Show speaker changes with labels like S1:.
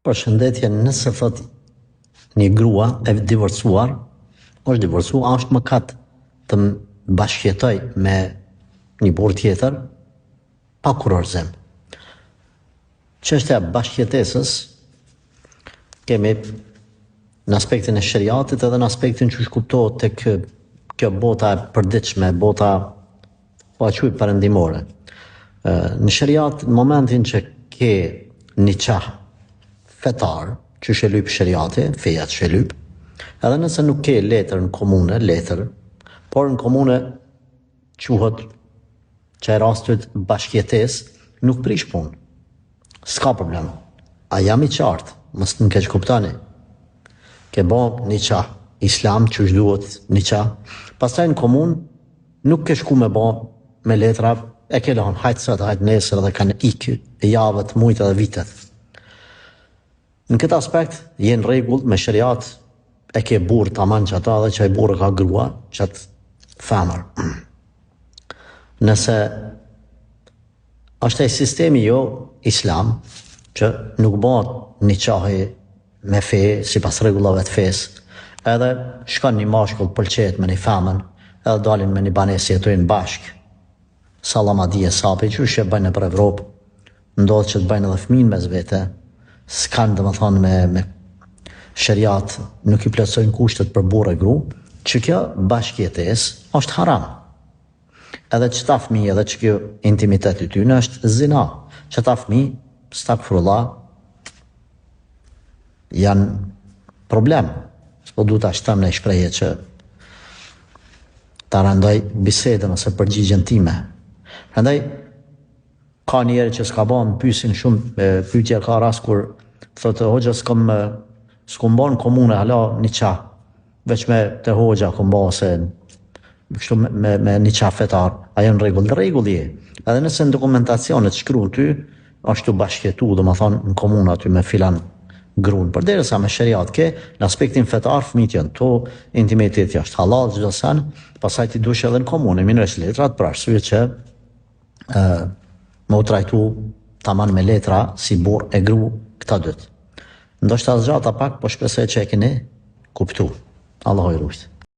S1: Përshëndetje nëse thot një grua e divorcuar është divorcu a është mëkat të bashkëjetoj me një burrë tjetër pa kurorëzim. Çështja e bashkëjetesës kemi në aspektin e sheriatit edhe në aspektin qysh kuptohet tek kjo bota e përditshme, bota Po e quaj perëndimore. Në sheriat, në momentin që ke niqah fetar, qysh e lyp sheriati, feja qysh e lyp, edhe nëse nuk ke letër në komune, letër, por në komune quhet qaj rastit bashkëjetesë, nuk prish punë. S'ka problem. A jam i qartë? Mos të më keqkuptoni. Ke bo niqah islam qysh duhet niqah, pastaj në komunë Nuk ke shku me bo me letra e ke lon hajt sot hajt nesër dhe kanë ik javët mujt edhe vitet. Në këtë aspekt je në rregull me sheriat e ke burrë taman qata dhe qaj burrë ka grua qat femër. Nëse është ai sistemi jo islam që nuk bëhet niqahi me fe, sipas rregullave të fesë, edhe shkon një mashkull pëlqehet me një femën, edhe dalin me një banesë jetojnë bashkë. Sallamadi e sapi, qysh e bëjnë nëpër Evropë, ndodh që të bëjnë edhe fëmijë mes vete, s'kanë domethënë me, me sheriat, nuk i plotësojnë kushtet për burrë e gru, që kjo bashkëjetesë është haram. Edhe qëta fëmijë edhe që kjo intimitet i tyne është zina. Qëta fëmijë, stagfirullah, janë problem. S'po du ta them një shprehje që ta rëndoj bisedën ose përgjigjen time. Prandaj ka njerëz që s'ka ba, më pysin shumë pyetje ka rast kur thotë hoxha s'kam s'kum ba në komune hala niqah. Veç me te hoxha kom ba ose kështu me me, me niqah fetar, a je në rregull, në rregull je. Edhe nëse në dokumentacionet shkruan ty, është tu bashkëjetu, domethonë në komunë aty me filan grun. Përderisa me sheriat ke, në aspektin fetar fëmijët janë tu, intimiteti është hallall çdo sen, pastaj ti dush edhe në komunë, mirresh letrat për arsye që ë me u trajtu taman me letra si burrë e gru këta dytë. Ndoshta zgjata pak, po shpresoj që e keni kuptu. Allahu ju rujt.